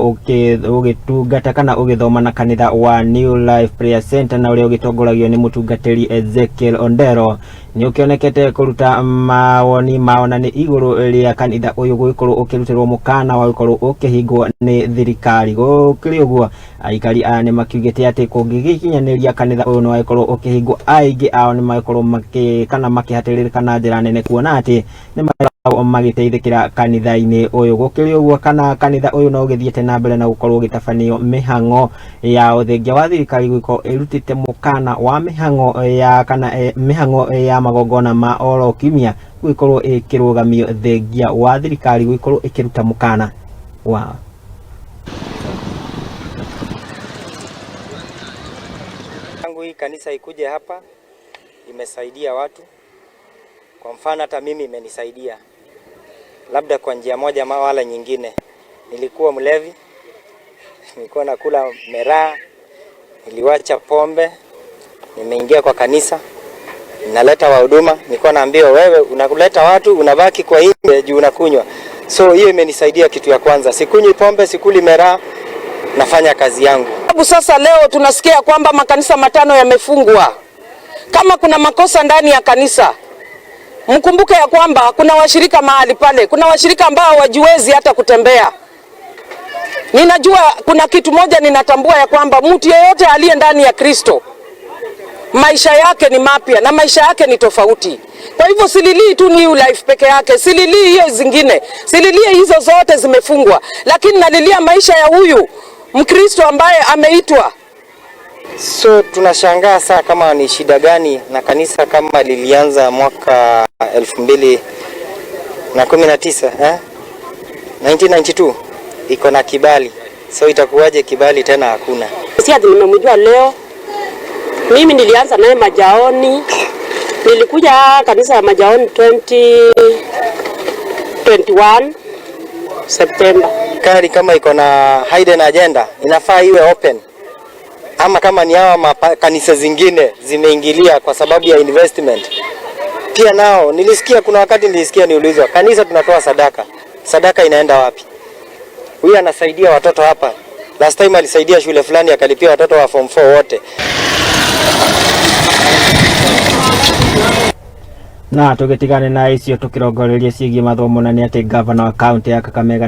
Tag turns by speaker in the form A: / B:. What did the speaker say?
A: Ũgĩtungata kana ũgĩthoma na kanitha wa New Life Prayer Center na ũrĩa ũgĩtongoragio nĩ mũtungatĩri Ezekiel Ondero nĩ ũkĩonekete kũruta mawoni mao na nĩ igũrũ rĩa kanitha ũyũ gũgĩkorwo ũkĩrutĩrwo mũkana wa gũkorwo ũkĩhingwo nĩ thirikari. Gũkĩrĩ ũguo, aikari aya nĩ makiugĩte atĩ kũngĩgĩkinyanĩria kanitha ũyũ nĩ wagĩkorwo ũkĩhingwo, aingĩ ao nĩ magĩkorwo makĩ kana makĩhatĩrĩrĩka na njĩra nene kuona atĩ nĩ makoragwo magĩteithĩkĩra kanitha-inĩ ũyũ. Gũkĩrĩ ũguo, kana kanitha ũyũ no ũgĩthiĩte na mbere na gũkorwo ũgĩtabanio mĩhang'o ya ũthengia wa thirikari gũkorwo ĩrutĩte mũkana wa mĩhang'o ya kana mĩhang'o ya magongona ma oro kiumia gũgĩkorwo ĩkĩrũgamio thengia wa thirikari gũgĩkorwo ĩkĩruta mũkana wa
B: Tangu hii kanisa ikuje hapa imesaidia watu. Kwa mfano hata mimi imenisaidia, labda kwa njia moja ama wala nyingine. Nilikuwa mlevi, nilikuwa nakula miraa, niliwacha pombe, nimeingia kwa kanisa, naleta wahuduma. Nilikuwa naambiwa wewe unaleta watu unabaki kwa nje juu unakunywa. So hiyo imenisaidia kitu ya kwanza, sikunywi pombe, sikuli miraa, nafanya kazi yangu.
C: Sababu sasa leo tunasikia kwamba makanisa 5 yamefungwa. Kama kuna makosa ndani ya kanisa, mkumbuke ya kwamba kuna washirika mahali pale, kuna washirika ambao hawajiwezi hata kutembea. Ninajua kuna kitu moja ninatambua ya kwamba mtu yeyote aliye ndani ya Kristo maisha yake ni mapya na maisha yake ni tofauti. Kwa hivyo sililii tu New Life peke yake, sililii hiyo zingine, sililii hizo zote zimefungwa, lakini nalilia maisha ya huyu Mkristo ambaye ameitwa.
B: So tunashangaa saa kama ni shida gani na kanisa kama lilianza mwaka 2019, eh? 1992 iko na kibali. So itakuwaje kibali tena hakuna?
D: Si ati nimemjua leo. Mimi nilianza naye Majaoni. Nilikuja kanisa ya Majaoni 2021 September.
B: Kari kama iko na hidden agenda inafaa iwe open, ama kama ni hawa kanisa zingine zimeingilia kwa sababu ya investment pia nao. Nilisikia kuna wakati nilisikia niulizwa, kanisa tunatoa sadaka, sadaka inaenda wapi? Huyu anasaidia watoto hapa, last time alisaidia shule fulani akalipia watoto wa form 4 wote.
A: Na tũgĩtigane na icio tũkĩrongoreria ciĩgiĩ mathomo na nĩ atĩ gavana wa kaunti ya Kakamega.